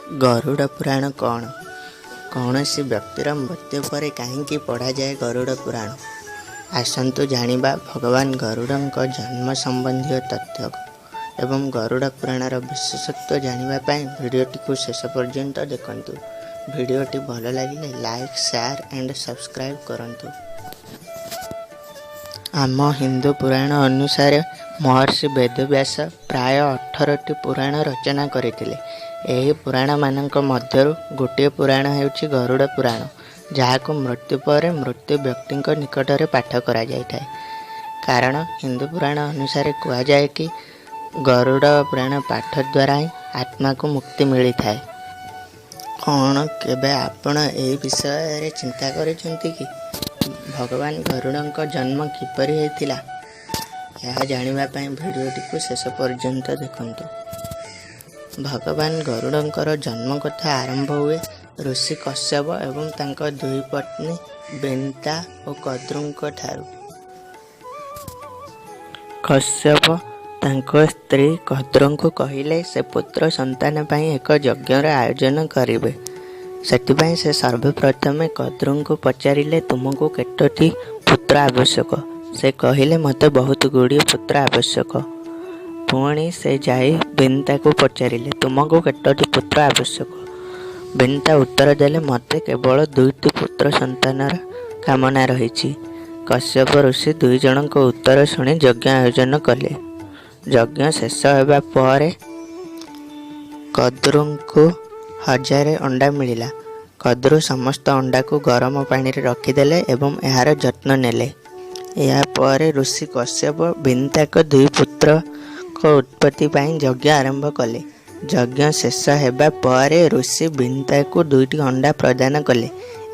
ଗରୁଡ଼ ପୁରାଣ କ'ଣ? କୌଣସି ବ୍ୟକ୍ତିର ମୃତ୍ୟୁ ପରେ କାହିଁକି ପଢ଼ାଯାଏ ଗରୁଡ଼ ପୁରାଣ? ଆସନ୍ତୁ ଜାଣିବା ଭଗବାନ ଗରୁଡ଼ଙ୍କ ଜନ୍ମ ସମ୍ବନ୍ଧୀୟ ତଥ୍ୟ ଏବଂ ଗରୁଡ଼ ପୁରାଣର ବିଶେଷତ୍ୱ ଜାଣିବା ପାଇଁ ଭିଡ଼ିଓଟିକୁ ଶେଷ ପର୍ଯ୍ୟନ୍ତ ଦେଖନ୍ତୁ। ଭିଡ଼ିଓଟି ଭଲ ଲାଗିଲେ ଲାଇକ୍, ସେୟାର ଆଣ୍ଡ ସବସ୍କ୍ରାଇବ୍ କରନ୍ତୁ। ଆମ ହିନ୍ଦୁ ପୁରାଣ ଅନୁସାରେ ମହର୍ଷି ବେଦବ୍ୟାସ ପ୍ରାୟ 18ଟି ପୁରାଣ ରଚନା କରିଥିଲେ। ଏହି ପୁରାଣମାନଙ୍କ ମଧ୍ୟରୁ ଗୋଟିଏ ପୁରାଣ ହେଉଛି ଗରୁଡ଼ ପୁରାଣ, ଯାହାକୁ ମୃତ୍ୟୁ ପରେ ମୃତ୍ୟୁ ବ୍ୟକ୍ତିଙ୍କ ନିକଟରେ ପାଠ କରାଯାଇଥାଏ। କାରଣ ହିନ୍ଦୁ ପୁରାଣ ଅନୁସାରେ କୁହାଯାଏ କି ଗରୁଡ଼ ପୁରାଣ ପାଠ ଦ୍ୱାରା ହିଁ ଆତ୍ମାକୁ ମୁକ୍ତି ମିଳିଥାଏ। କ'ଣ କେବେ ଆପଣ ଏହି ବିଷୟରେ ଚିନ୍ତା କରିଛନ୍ତି କି ଭଗବାନ ଗରୁଡ଼ଙ୍କ ଜନ୍ମ କିପରି ହୋଇଥିଲା? ଏହା ଜାଣିବା ପାଇଁ ଭିଡ଼ିଓଟିକୁ ଶେଷ ପର୍ଯ୍ୟନ୍ତ ଦେଖନ୍ତୁ। ଭଗବାନ ଗରୁଡ଼ଙ୍କର ଜନ୍ମ କଥା ଆରମ୍ଭ ହୁଏ ଋଷି କଶ୍ୟପ ଏବଂ ତାଙ୍କ ଦୁଇ ପତ୍ନୀ ବିନତା ଓ କଦ୍ରୁଙ୍କ ଠାରୁ। କଶ୍ୟପ ତାଙ୍କ ସ୍ତ୍ରୀ କଦ୍ରୁଙ୍କୁ କହିଲେ ସେ ପୁତ୍ର ସନ୍ତାନ ପାଇଁ ଏକ ଯଜ୍ଞର ଆୟୋଜନ କରିବେ। ସେଥିପାଇଁ ସେ ସର୍ବପ୍ରଥମେ କଦ୍ରୁଙ୍କୁ ପଚାରିଲେ, ତୁମକୁ କେତୋଟି ପୁତ୍ର ଆବଶ୍ୟକ? ସେ କହିଲେ, ମୋତେ ବହୁତ ଗୁଡ଼ିଏ ପୁତ୍ର ଆବଶ୍ୟକ। ପୁଣି ସେ ଯାଇ ବିନତାକୁ ପଚାରିଲେ, ତୁମକୁ କେତୋଟି ପୁତ୍ର ଆବଶ୍ୟକ? ବିନତା ଉତ୍ତର ଦେଲେ, ମୋତେ କେବଳ ଦୁଇଟି ପୁତ୍ର ସନ୍ତାନର କାମନା ରହିଛି। କଶ୍ୟପ ଋଷି ଦୁଇ ଜଣଙ୍କ ଉତ୍ତର ଶୁଣି ଯଜ୍ଞ ଆୟୋଜନ କଲେ। ଯଜ୍ଞ ଶେଷ ହେବା ପରେ କଦ୍ରୁଙ୍କୁ 1000 ଅଣ୍ଡା ମିଳିଲା। କଦ୍ରୁ ସମସ୍ତ ଅଣ୍ଡାକୁ ଗରମ ପାଣିରେ ରଖିଦେଲେ ଏବଂ ଏହାର ଯତ୍ନ ନେଲେ। ଏହାପରେ ଋଷି କଶ୍ୟପ ବିନତାଙ୍କ ଦୁଇ ପୁତ୍ରଙ୍କ ଉତ୍ପତ୍ତି ପାଇଁ ଯଜ୍ଞ ଆରମ୍ଭ କଲେ। ଯଜ୍ଞ ଶେଷ ହେବା ପରେ ଋଷି ବିନତାକୁ ଦୁଇଟି ଅଣ୍ଡା ପ୍ରଦାନ କଲେ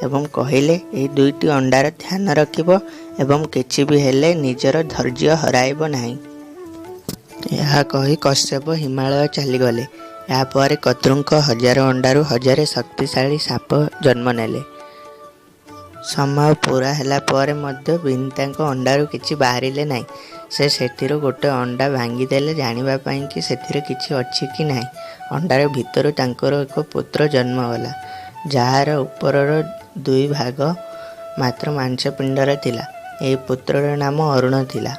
ଏବଂ କହିଲେ, ଏହି ଦୁଇଟି ଅଣ୍ଡାର ଧ୍ୟାନ ରଖିବ ଏବଂ କିଛି ବି ହେଲେ ନିଜର ଧୈର୍ଯ୍ୟ ହରାଇବ ନାହିଁ। ଏହା କହି କଶ୍ୟପ ହିମାଳୟ ଚାଲିଗଲେ। ଏହାପରେ କଦ୍ରୁଙ୍କ 1000 ଅଣ୍ଡାରୁ 1000 ଶକ୍ତିଶାଳୀ ସାପ ଜନ୍ମ ନେଲେ। ସମୟ ପୂରା ହେଲା ପରେ ମଧ୍ୟ ବିନତାଙ୍କ ଅଣ୍ଡାରୁ କିଛି ବାହାରିଲେ ନାହିଁ। ସେ ସେଥିରୁ ଗୋଟେ ଅଣ୍ଡା ଭାଙ୍ଗିଦେଲେ ଜାଣିବା ପାଇଁ କି ସେଥିରେ କିଛି ଅଛି କି ନାହିଁ। ଅଣ୍ଡାର ଭିତରୁ ତାଙ୍କର ଏକ ପୁତ୍ର ଜନ୍ମ ହେଲା, ଯାହାର ଉପରର ଦୁଇ ଭାଗ ମାତ୍ର ମାଂସପିଣ୍ଡର ଥିଲା। ଏହି ପୁତ୍ରର ନାମ ଅରୁଣ ଥିଲା।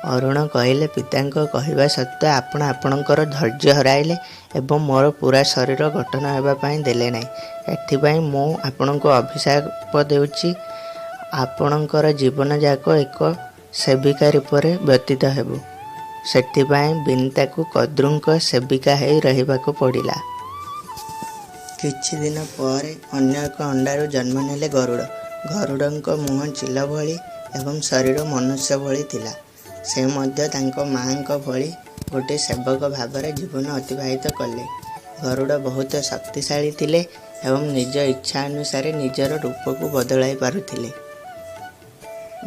ଅରୁଣ କହିଲେ, ପିତାଙ୍କ କହିବା ସତ୍ତ୍ୱେ ଆପଣ ଆପଣଙ୍କର ଧୈର୍ଯ୍ୟ ହରାଇଲେ ଏବଂ ମୋର ପୂରା ଶରୀର ଗଠନ ହେବା ପାଇଁ ଦେଲେ ନାହିଁ। ଏଥିପାଇଁ ମୁଁ ଆପଣଙ୍କୁ ଅଭିଶାପ ଦେଉଛି, ଆପଣଙ୍କର ଜୀବନଯାକ ଏକ ସେବିକା ରୂପରେ ବ୍ୟତୀତ ହେବ। ସେଥିପାଇଁ ବିନତାକୁ କଦ୍ରୁଙ୍କ ସେବିକା ହେଇ ରହିବାକୁ ପଡ଼ିଲା। କିଛି ଦିନ ପରେ ଅନ୍ୟ ଏକ ଅଣ୍ଡାରୁ ଜନ୍ମ ନେଲେ ଗରୁଡ଼। ଗରୁଡ଼ଙ୍କ ମୁହଁ ଚିଲ ଭଳି ଏବଂ ଶରୀର ମନୁଷ୍ୟ ଭଳି ଥିଲା। ସେ ମଧ୍ୟ ତାଙ୍କ ମାଆଙ୍କ ଭଳି ଗୋଟିଏ ସେବକ ଭାବରେ ଜୀବନ ଅତିବାହିତ କଲେ। ଗରୁଡ଼ ବହୁତ ଶକ୍ତିଶାଳୀ ଥିଲେ ଏବଂ ନିଜ ଇଚ୍ଛା ଅନୁସାରେ ନିଜର ରୂପକୁ ବଦଳାଇ ପାରୁଥିଲେ।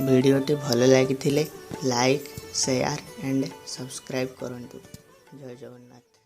ଭିଡ଼ିଓଟି ଭଲ ଲାଗିଥିଲେ ଲାଇକ୍, ସେୟାର ଆଣ୍ଡ ସବସ୍କ୍ରାଇବ୍ କରନ୍ତୁ। ଜୟ ଜଗନ୍ନାଥ।